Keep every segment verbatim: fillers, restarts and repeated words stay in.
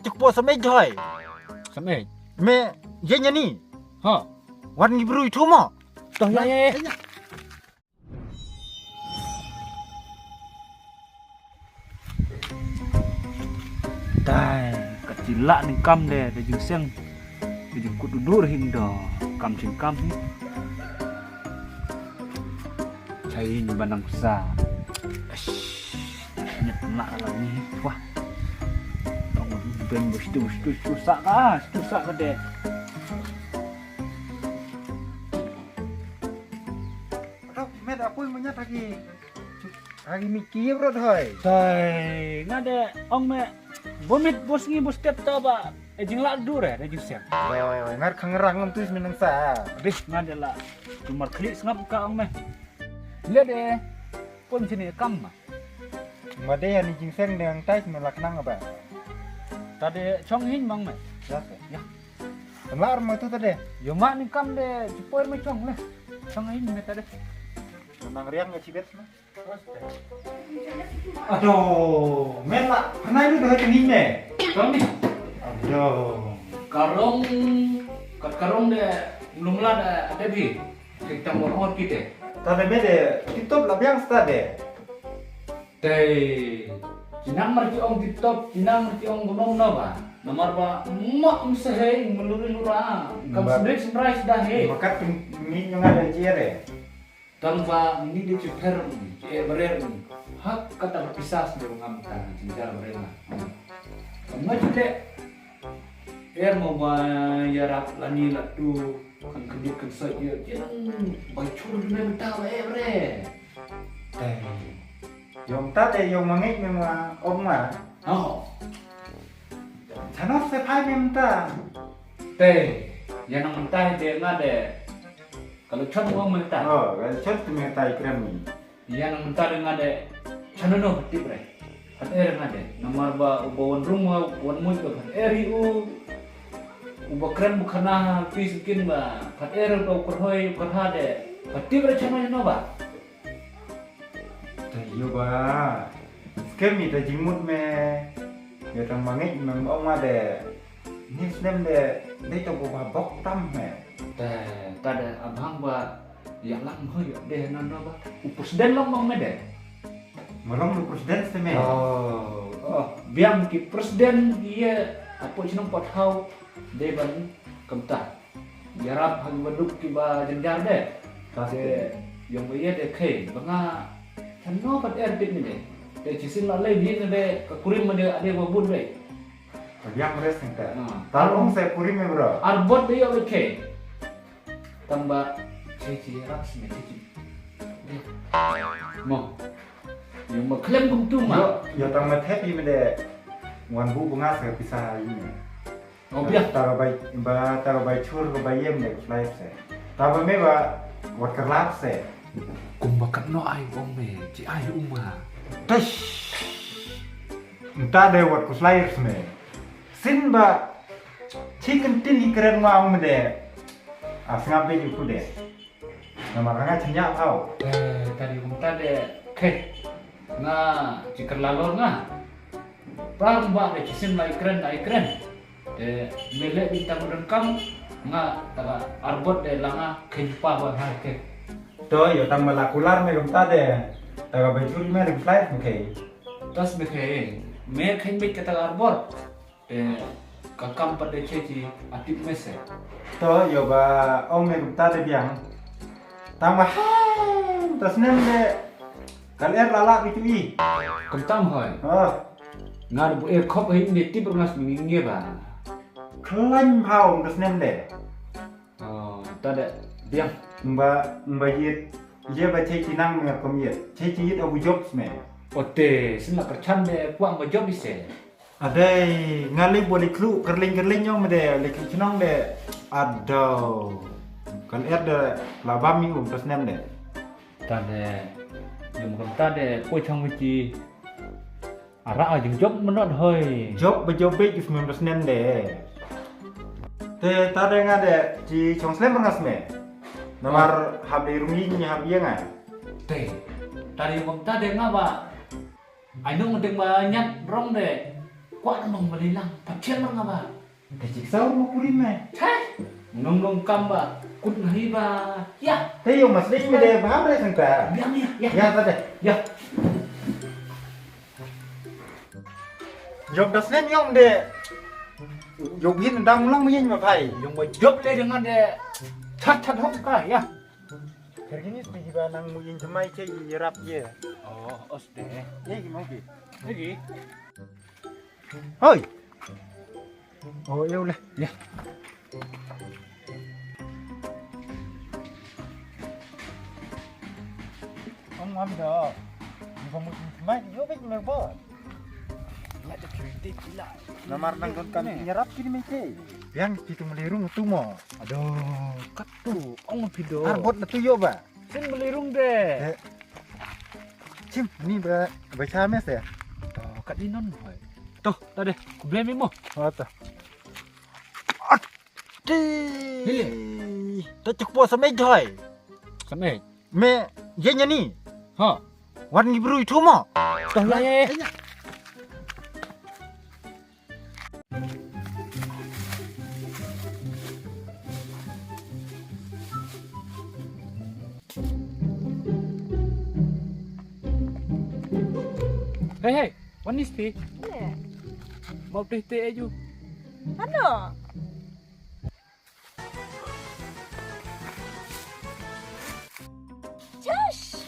Te kpo samei jhoi. Samei. Me ye nyani. Ha. Wan ngi brui thu mo. Toh ya ye. Dai, ka ti lah ni kam de, de jingseng. De jingkut dudur hing do. Kam jingkam hi. Chai ni banang sa. Eish, nyet lah lah ni. Wah. Tong beng bus tu, bus tu, bus tu sa ka, bus tu sa ka de. Aduh, met apoi menyat lagi. Agi mi ki bro hoi. Dai, nga de ong me. Bo mit bo sngi bo step ta ba. E jing la dur e, de jing sem. Ngar khang rang ngam tuis menang sa. Bih nga de la. Tumar khli sngap ka ong me. Le de. Pun sini kam ma. Ma de ani jing seng de ang tais me lak nang ba. Ta de chong hin mang me. Ya se. Ya. Lar ma tu ta de. Yo ma ni kam de chupor me chong le. Chong hin me ta de. Nang riang nga chibet ma. Aduh, men la, pernah lu dah tinggi me. Kami. Aduh. Karong, kat karong de, belum lah de, ada bi. Kita mau orang kita. Tadi me de, tip top lah biang sta de. Tei, cinang merti ong tip top, cinang merti ong gunong no ba. Namar ba, mak msehei, meluri lura. Kam sendiri sendiri sudah he. Bakat ni nyong ada cier eh. Tang ba ngi di ci pher, ci e brer. Hak kata ba pisas de ngam ta ci jar brer na. Ngam ci de. Er mo ba yarap lani la tu kan kedit kan sot ye. Kin ba chur de me ta ba e brer. Tei. Yong ta de yong mangit me ma om ma. Oh. Chanok se phai me mta. Tei. Yanang mta de nga de. Kalau chon mo mynta. Oh, kalau chon tu mynta ikrem ni. Ïa nang mynta de nga de. Chano no tip re. Phat er nga de. Namar ba uba wan rung wa wan muj ba phat er hi u. Uba krem bu khana pi skin ba phat er uba u kerhoi u kerha de. Phat tip re chano chano ba. Te ïa ba. Skem ïa ta jingmut me. Ïa tang mangej me ong ma de. Ni snem de dei to ba bok tam me. Te ta de abang ba ïa lang ho ïa de nan ba. U president long bang me de. Malong u president te me. Oh, oh, biang ki president ïa apo chnong pat hau de ban kemta. Ïarap ha kiba duk kiba jynjar de. Te ïong ba ïa de khei ba nga chano pat er bit ni de. Te chisin la lei bit ni de ka kurim ma de ade ba bud de. Ka biang res ni te. Tar ong se kurim me bro. Arbot de ïa ba khei. Tang ba chi chi rak sini chi chi. Mo. Ïong ba khlem kum tu ma. Ïa tang ma thep ïa me de. Wan bu bunga se pisa ïa me. Oh, biang. Tara bai, ba, tara bai chur ka bai yem de, fly se. Tara me ba, wat kerlap se. Kum ba kat no ai ong me, ci ai uma. Tish. Nta de wat ku fly se me. Sin ba, ci ken tin i keren ma ong me de. A sngap be ju ku de. Namar nga chynñiah tau. Eh, tadi kumta de, kheh. Nga, ci kerlalor nga. Pang ba de, ci sim lai kren, lai kren. De, mele bintang udan kam, nga, taga arbot de langa, khen pa ba hai kheh. To, ïa tang mala kular me kumta de. Taga bajul me de flight me kheh. Tas me kheh. Me kheh bit kata arbot. Te ka kam pat de che chi a tip mese. To ïa ba ong me kumta de biang. Tang ba ha ta snem de kal er la la ki tu i. Kumta hoi. Oh. Nga de bu er khop hi ne tip ngas mi ngi ba. Khlain hau ta snem de. Oh, ta de biang. Mba mba yit ye ba che chi nang me kom yit. Che chi yit abu job me. Ote, sin la perchan de kwang ba job ise. Adei, nga lip bo lip khlu, kerling kerling nyong me de, lip khlu chnong de. Adau. Kan er de, la bam mi um tas nem de. Ta de, yum kam ta de, poi chong mi chi. Ara a jing job menot hoi. Job be job be is mem tas nem de. Te ta de nga de, chi chong slem ngas me. Namar hab de rung yin hab ye nga. Te, ta de yum kam ta de nga ba. Ai nung ding ba nyat rong de. Kwah nong balei lang, pat thiang nong ba. Te jigsaw mo kurim me. Te nong nong kam ba, kut ngai ba. Ya. Te yo mas dei me de ba ham re sangka. Biang ya, ya. Ya ta de. Ya. Yom das nem yom de. Yo hin dang lang yin ma phai. Yom ba jop le dengan de. Chat chat hok ka ya. Kergini pi ba nang mu yin jemai che yi rap ye. Oh, os de. Ye ki mong ki. Lagi. Hoi. Oh, ya ulah. Ya. Ong am da. Ni ba mu mai yo bet me bo. La da kritik gila. Namar nang don kan nyerap kini mece. Biang ki tu melirung tu mo. Aduh, kat tu ong pido. Arbot na tu yo ba. Sin melirung de. Chim ni ba ba cha mes ya. To kat ni non hoi. To ta de. Ku be mi mo. Ata. Ati. Hile. Ta chuk po samej hoi. Samej. Me ye nyani. Ha. Wan ngi bru itu mo. To la ye. Hey hey, wan ni spi. Mau teh teh aju. Ano? Chesh!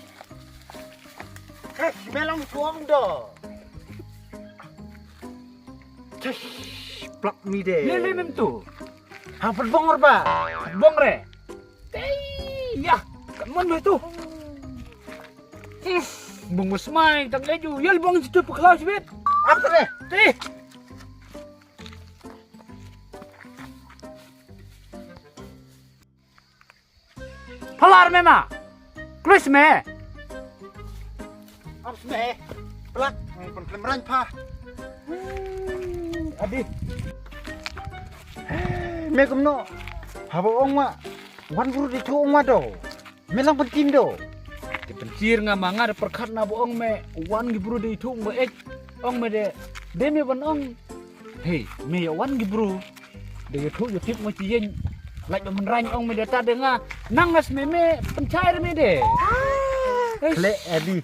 Chesh, me long tuang do. Chesh, plak mi de. Lele mem tu. Ha, put bong ba. Bong re. Tei, ya, kan mon me tu. Bong mo smai tak leju. Yal bong situ puklau sibit. Apa re? Tei. Phalar me ma. Klus me. Ars me. Plak. Pon klem rang pha. Adi. Me kumno. Haba ong ma. Wan bru di tu ong ma do. Me lang penting do. Di penting nga ma nga de perkat na ba ong me. Wan gi bru di tu ong ba ek. Ong me de. De me ban ong. Hei, me ïa wan ki bru. De ïathuh ïatip mo ci ïeng. Lait ba mynrang ong me de ta de nga. Nang nas me me pynchai re me de. Khleh Eddie.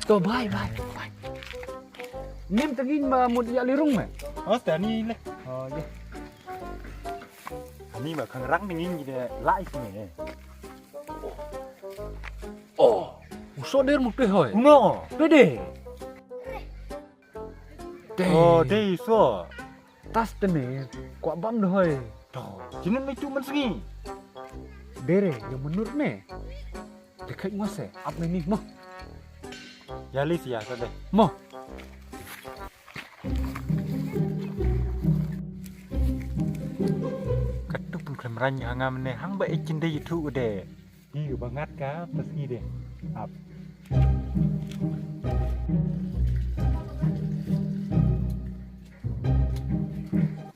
To bye bye bye. Nim tagin ma mut ïa lirung me. Oh, tani le. Oh, ye. Ani ma khang rang ni ngin de lai me. Oh, uso der mut pe hoi. Uno. Pe de. Dei. Oh, dei so. Tas te me, kwah bam de hoi. To, jinin me tu man sngi. Dere, ïa menurut me. Te kait ngwa se, ap me ni mo. Ïa li sia sa de. Mo. Katu pun khlem rang ha nga mene hang ba e chin de ïathuh de. Ki ba ngat ka ta sngi de. Ap.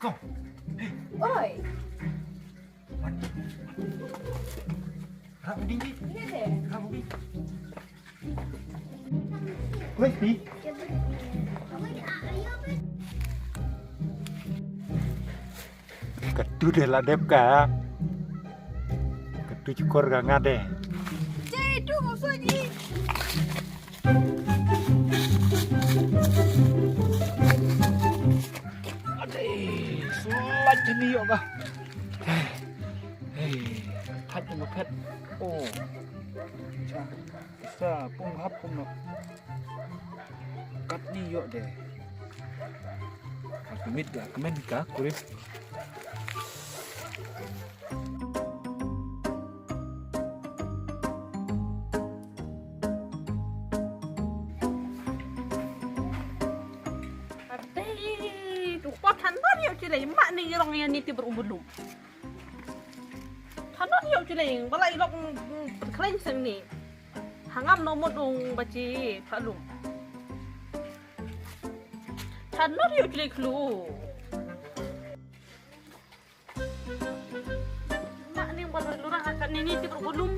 Kom. Oi. Rap ding di. Iya de. Rap ding. Wei pi. Katu de la dep ka. Katu chukor ka nga de. Jai tu maksud ni. Adei, sulat jani yok ka. Hei, hei, that ni makat. Oh. Cha. Sa pung hap pung nok. Kat ni yok de. Ka kmit ka kmen ka kurim. Adei, tu pa than ba yok chilei mak ni rong ïa ni ti ber umbulum. Than ba yok chilei ba la ilok, mm, mm, khleng seng ni. Hangam no mut ung ba chi phalum. Than no riu chli khlu. Mak ning ba lura ka ni ni ti ber bulum.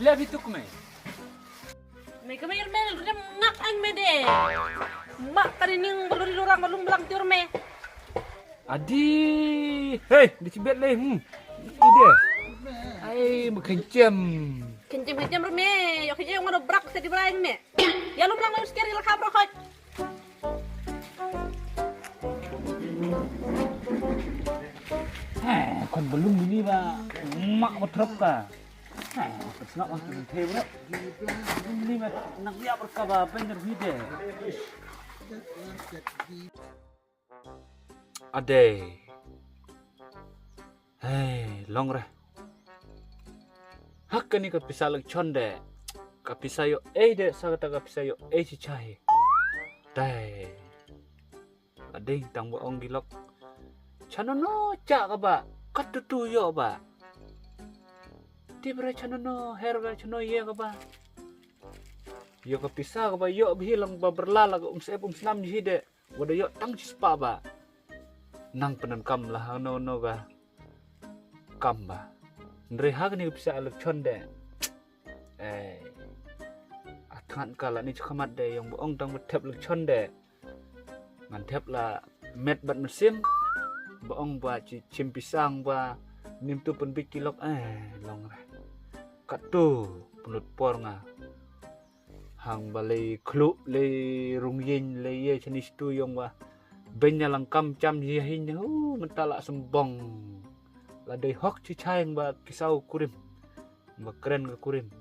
Lep hituk me. Me kame ir me, rem ngak ang me de. Mak kani ning baluri lurang balum belang tiur me. Adi, hei, di chibet le, hmm. Ide. Ai, ma kencem. Kencem kencem me. Yo kencem ngono brak sa di belang me. Ya lum lang lus kiri lakap rokok. Kon balum bini ba mak ba trok ka. Sngap ang tu te bro. Balum bini ba nak dia berkaba bener hide. Ade. Hei, long re. Hak kani ka pisa lek chon de. Ka pisa yo ei de sa kata ka pisa yo ei chi chai. Dai. Ading tang ba ong gilok. Chano no cha ka ba. Kat tu tu yo ba. Ti bra chano no her ga chano ye ka ba. Yo ka pisa ka ba yo bhi lang ba berla la ka um sep um snam ji de. Wada yo tang chi spa ba. Nang penan kam la ha no no ka. Kam ba. Nre ha kani ka pisa lek chon de. Eh. Atngat ka la ni chakamat de yong ba ong tang ba thep lek chon de. Ngan thep la met bat mesim. Ba ong ba chi chim pisang ba nim tu pen bik kilok eh long re. Kat tu penut por nga. Hang ba lei khlu lei rung yin lei ye chani stu yong ba. Benya lang kam cham ye hin hu mentala sembong. La dei hok chi chai ba kisau kurim. Ba kren ka kurim.